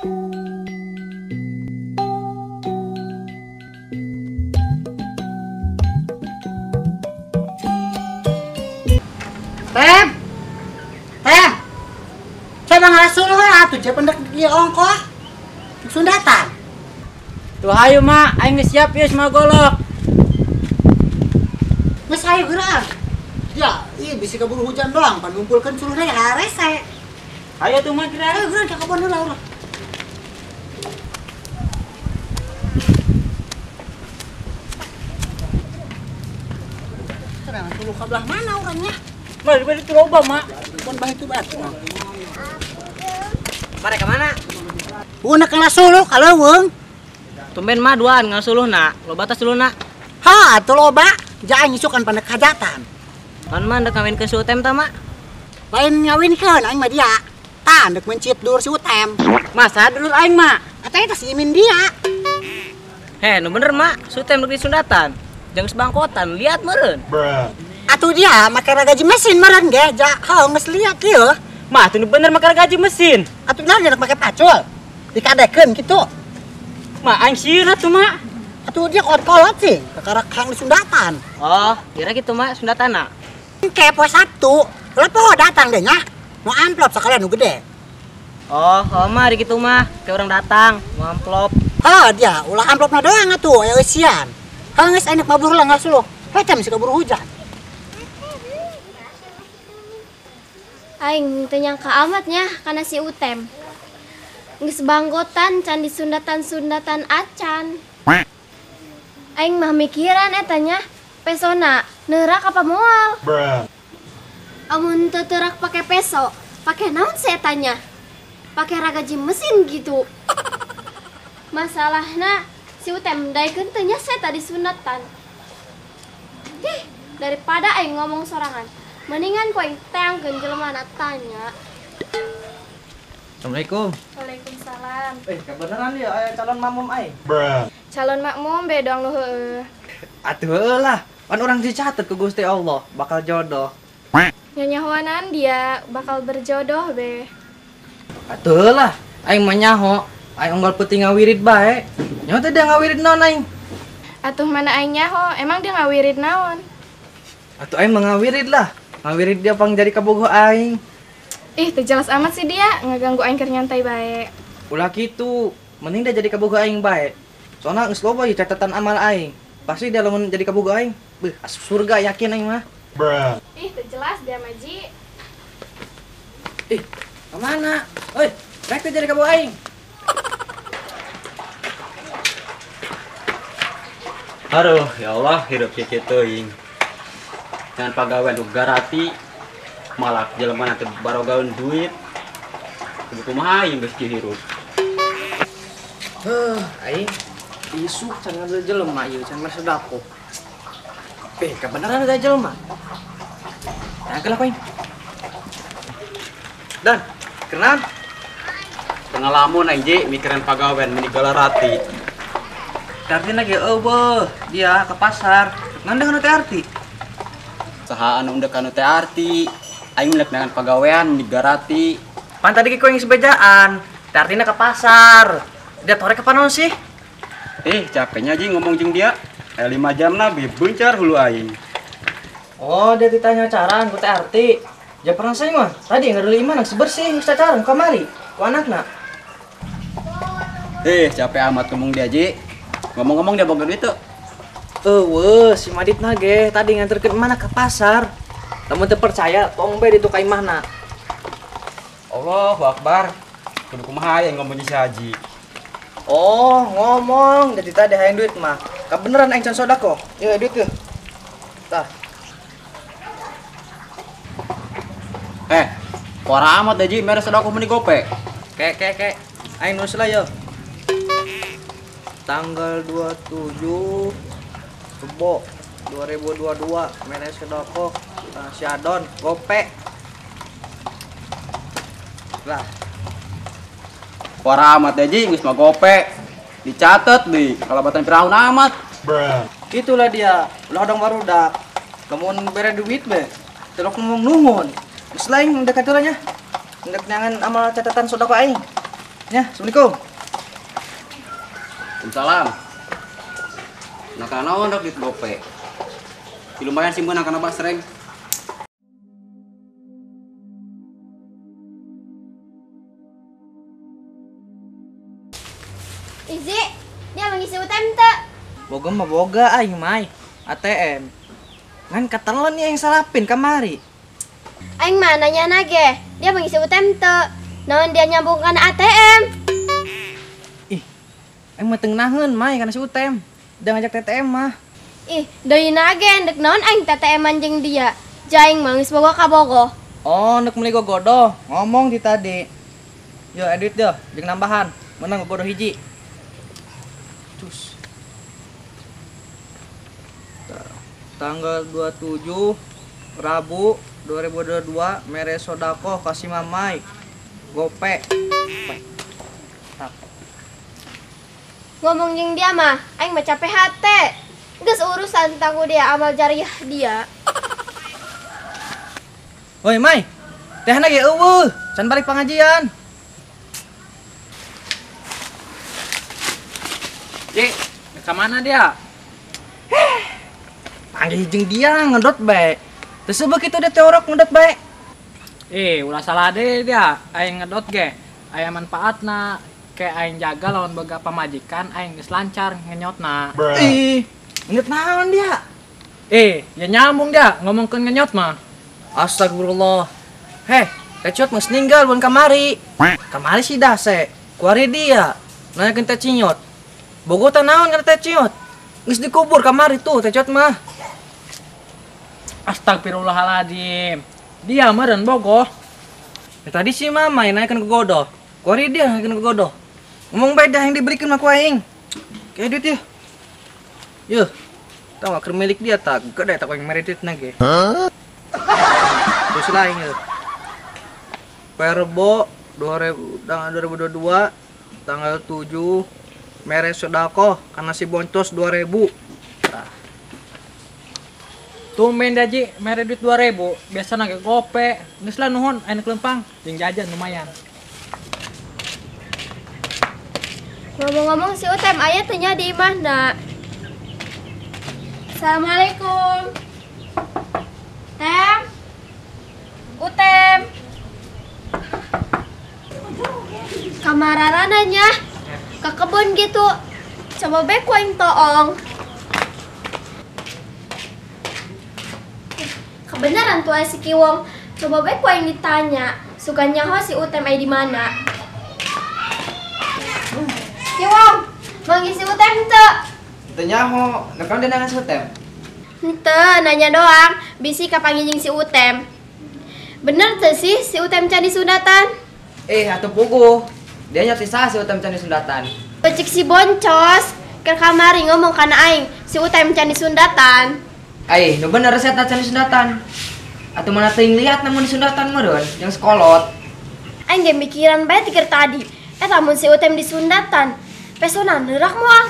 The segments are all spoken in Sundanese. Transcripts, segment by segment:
Tem. Tem. Coba ngarasuluh atuh je pendek ieu ongkoh. Sundatan. Tuh hayu mak, aing geus siap ieu sama golok. Geus hayu geura. Ya, ieu bisi keburu hujan doang, pan ngumpulkeun suluhna ya rese. Hayu tuh mak geura. Hayu geura ka kebon heula urang. Serangan suluh ka belah mana urangnya? Mak, di itu loba mak. Kebon bah itu batu. Mare ka mana? Bukan ka suluh ka leuweung. Tumben mah duaan ngasuluhna, loba tah suluhna. Ha, atuh loba, jaan nyisukan pandek hajatan. Pan mah ndek ngawinkeun si Utem tah mak? Lain ngawinkeun aing mah dia. Tah ndek mencit dulur si Utem. Masa dulur aing mak? Atuh eta si Imin dia. Heh, nu bener mak, si Utem ndek disundatan. Jeung sebangkotan, liat meureun. Atuh dia make gaji mesin meureun ge, ja heuh geus liat ieu. Mah atuh nu bener make gaji mesin. Atuh naon ndek make pacul? Dikadekeun kitu. Mak aing sieun atuh mak. Atuh dia kolot-kolot sih, kakarak hang disundatan. Oh, kira gitu mak sundatana. Engke poe Sabtu, ulah poho datang deh nya. Mau amplop sekalian nu gede. Oh, oh mah ari kitu mah, ke urang datang, mau amplop. Hah, dia ulah amplopna doang atuh, aya eusian. Hah geus enak mabur lah ngasuluh. Heh, mesti keburu hujan. Aing teu nyangka amat nya kana si Utem. Geus banggotan can disundatan-sundatan acan. Aing mah mikiran eta nya, pesona neurak apa moal? Amun teu teurak pake peso, pake naon sih eta nya? Pake ragaji mesin gitu. Masalahna si Utem daekeun teu nya saya tadi sunatan. Ih, daripada aing ngomong sorangan, mendingan ku aing teangkeun jelema na tanya. Assalamualaikum. Waalaikumsalam. Kebeneran ya aya calon makmum aing. Calon makmum be doang lu heueuh. Atuh heueuh lah, pan urang dicatet ku Gusti Allah bakal jodoh. Nyanyahoanan dia bakal berjodoh be. Atuh lah, aing mah nyaho, aing unggal peuting ngawirid bae. Nyaho teh dia ngawirid naon aing? Atuh mana aing nyaho, emang dia ngawirid naon? Atuh aing mah ngawirid lah, ngawirid dia pang jadi kabogoh aing. Ih, teu jelas amat sih dia, ngeganggu aing keur nyantai bae. Ulah kitu, mending dia jadi kabogoh aing bae. Soalna geus loba ieu catatan amal aing. Pasti dia lamun jadi kabogoh aing, beuh asup surga yakin aing mah. Ih, teu jelas dia mah Ji. Ih, kemana? Oi, rek teh jadi kabogoh aing. Aduh, ya Allah, hidup kieu teuing. Jangan pagawean nu garati, malah jelema nanti barogaeun duit. Kudu kumaha aing geus kieu hirup. Heuh, aing isuk can ngambil jelema ieu, can mere sedako. Kebeneran ada jelema. Nah, kelak aing. Dan, kenal? Pengalaman aing Ji, mikiran pagawean meni galarati. Arti lagi eueuh, dia ke pasar. Ngan dengan teh arti. Saha anu undek anu teh arti. Aing mulek dengan pagawean meni garati. Pan tadi ku aing sebejaan. Teh artina ke pasar. Dia tore ke panon sih? Capeknya Ji ngomong jeung dia. 5 jam lah beuncar hulu aing. Oh, dia ditanya caraan ku teh arti. Ja pernah saya mah. Tadi ngereuli imah geus bersih geus cacaran kamari ku anakna. Capek amat ngomong dia Ji. Ngomong-ngomong dia boga duit tuh. Eueuh, si Maditna ge tadi nganterkeun mana ke pasar. Lamun teu percaya, tong bae ditu ka imahna. Allahu Akbar. Kudu kumaha yang ngomong si Haji. Oh, ngomong dari tadi hayang duit mah. Kabeneran aing can sodako. Ieu duit tuh. Tah. Pora amat Haji, mere sodako meni gope. Kek kek kek. Aing nulis lah yo. Tanggal 27 Rebo 2022 mere sodako si Adon gope. Lah. Pora amat Haji, geus mah gope. Dicatet di kalabatan Firaun amat. Itulah dia, ulah dong barudak. Lamun bere duit be, telok ngomong nuhun. Geus lain dekat nya. Ndek nyangan amal catatan sodako aing. Ya, Assalamualaikum. Waalaikumsalam. Nah, kana naon dok duit gope. Lumayan sih meunang kana basreng. Izi, dia mengisi UTM teu? Boga mah boga aing mai ATM. Ngan katelan yang salapin kamari. Aing mah nanya nage, dia mengisi UTM teu? Naon dia nyambung kana ATM? Ih, aing mah teu ngeunaheun mai kana si UTM. Udah ngajak TTM mah. Ih, deui nage ndek naon aing TTM-an jeung dia. Jaing mah geus boga kabogoh. Oh, ndek meuli gogodoh, ngomong di tadi. Yo edit yo, jeung nambahan, menang gogodoh hiji. Cus. Tanggal 27 Rabu 2022 mere sodakoh kasih mamai gope. Ngomong jeung dia mah aing mah capek hate. Geus urusan tangguh dia amal jariah dia. Woi Mai, tehna ge eueuh, can balik pengajian. Ji, ka mana dia? Panggil jeung dia ngedot bae. Teu seubeuh kitu dia teh orok ngedot bae. Ulah salah deh dia, aing ngedot ge. Aya manfaatna, ke aing jaga lawan boga pamajikan aing geus lancar ngenyotna. Ih, ngenyot naon dia? Ya nyambung dia ngomongkeun ngenyot mah. Astagfirullah. Heh, Teh Ciot geus ninggal bukan kamari. Kamari si Dase, kuari dia nanyakeun Teh Ciot. Bogo teh naon kana Teh Ciot? Geus dikubur kamari tuh Teh Ciot mah. Astagfirullahaladzim. Dia meureun bogoh. Ya, tadi si mama yang nanyakeun ke godoh. Kuari dia nanyakeun ke godoh. Ngomong bae dah yang diberikan mah ku aing. Kayak duit ya. Yuh. Tahu keur milik dia tak gede tak yang mere duitna ge. Terus lain ya. Perbo 2022 tanggal 7 mere sodakoh karena si boncos 2000. Nah. Tumben dah Ji, mere duit 2000, biasa nage gope. Geus lah nuhun aya nu lempang jeung jajan lumayan. Ngomong-ngomong si Utem aya teu nya di imahna. Assalamualaikum. Tem. Utem. Kamararana nya ke kebun gitu. Coba bae ku aing toong. Kebenaran tuh si Kiwong. Coba bae ku aing ditanya. Suka nyaho si Utem aya di mana. Kiwong, manggil si Utem teu? Teu nyaho, nah dia nanya si Utem? Henteu, nanya doang. Bisi kapanggih jeung si Utem. Bener teu sih si Utem can disundatan? Atuh puguh. Dia nya sisa si Utem can disundatan. Pecik si boncos, keur kamari ngomong kana aing, si Utem can disundatan. Nu bener resepna can disundatan. Atuh mana teuing liat namun disundatan meureun, jeung sekolot. Aing ge mikiran bae tikeur tadi. Eta mun si Utem disundatan, pesona neurak moal.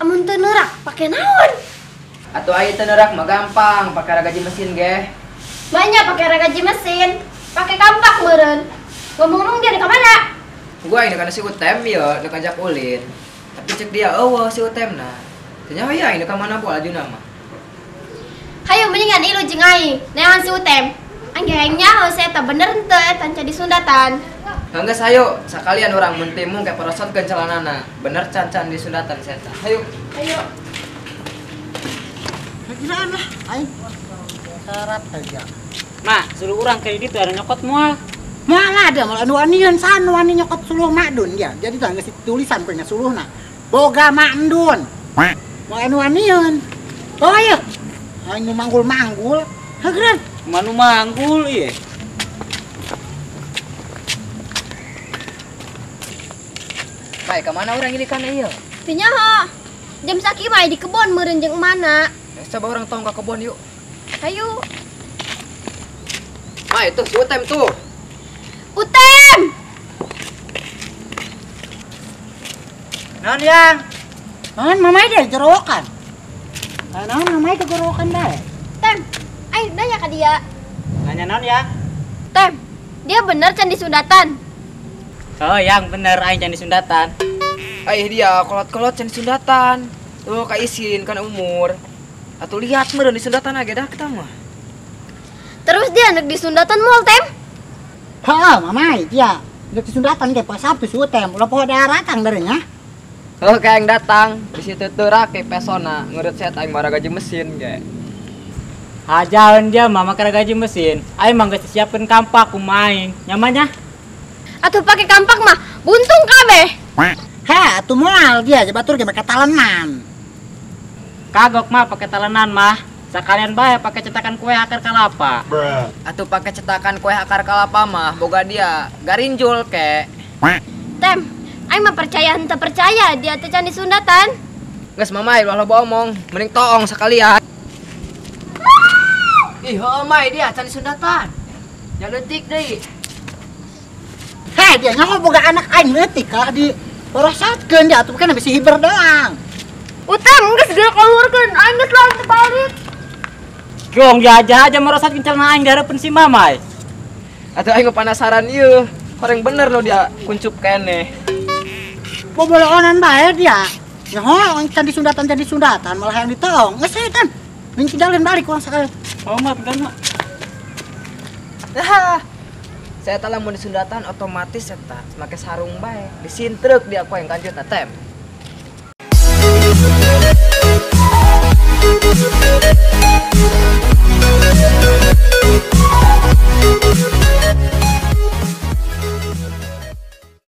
Amun teu neurak, pake naon? Atuh aya teu neurak mah gampang, pake ragaji mesin ge. Banyak pake ragaji mesin, pake kampak meureun. Ngomong-ngomong dia di mana? Gua ini kana si Utem ya, deuk ngajak ulin. Tapi cek dia eueuh si Utemna. Teu nyaho ya ini ka mana pola ajuna mah. Hayu mendingan ilu jeung aing, neangan si Utem. Aing ge hayang nyaho si eta bener henteu eta can disundatan. Geus hayu, sakalian urang mun timung ke porosotkeun celanana. Bener can-can disundatan si eta. Hayu. Hayu. Kiraan lah aing. Syarat aja. Mak, suruh urang kredit ada nyokot moal. Moal ada moal anu wanian san wani nyokot suluh makdun ya. Jadi tah geus tulisan ku nya suluhna. Boga makdun. Moal anu wanian. Oh ayo. Aing nu manggul-manggul. Heugeun. Manu manggul ieu. Mai, ka mana urang ini kana ieu? Teu nyaho. Jam sakieu mah di kebon meureun jeung mana. Ya, coba urang tong ka kebon yuk. Hayu. Mai, tuh si Utem tuh. Utem. Naon yang? Naon mamai dia jerokan. Naon mamai kegorokan bae. Tem, aing nanya ka dia. Nanya naon ya? Tem, dia bener can disundatan. Oh, yang bener aing can disundatan. Aih dia kolot-kolot can disundatan. Tuh kaisin kan umur. Atuh lihat meureun disundatan ge dah kita mah. Terus dia nek disundatan moal Tem? Heeh, mamai dia. Nek disundatan ge pas Sabtu si Utem, ulah poho daratang derenya. Heuh kayak yang datang di situ tuh rake pesona ngurut set aing mara gaji mesin ge. Hajaeun dia mah make gaji mesin. Aing mah geus disiapkeun kampak ku maing. Nyamannya? Atuh pake kampak mah buntung kabeh. Heh, atuh moal dia batur ge make talenan. Kagok mah pake talenan mah. Sekalian bae pake cetakan kue akar kelapa. Atuh pake cetakan kue akar kelapa mah boga dia garinjul ke. Tem, aing mah percaya henteu percaya dia teh can disundatan. Geus mamai ulah loba omong, mending toong sekalian. Ih, heuh mai dia can disundatan. Nya leutik deui. Heh, dia nyaho boga anak aing leutik kalah di porosatkeun dia atuh kan bisi hiber doang. Utem geus geura kaluarkeun, aing geus langsung teu balik. Gong dia aja merosatkeun celana aing di hareupeun si mamai. Atuh aing mah penasaran ieu, horeng bener lo dia kuncup keneh. Boboloonan bae dia. Nyaho can disundatan malah yang ditoong. Geus we Tem. Mending tinggalin balik urang sekalian. Oh, mah bentar mah. Nah, saya tahu lamun disundatan otomatis eta make sarung bae. Disintrek dia ku yang kanjut na Tem.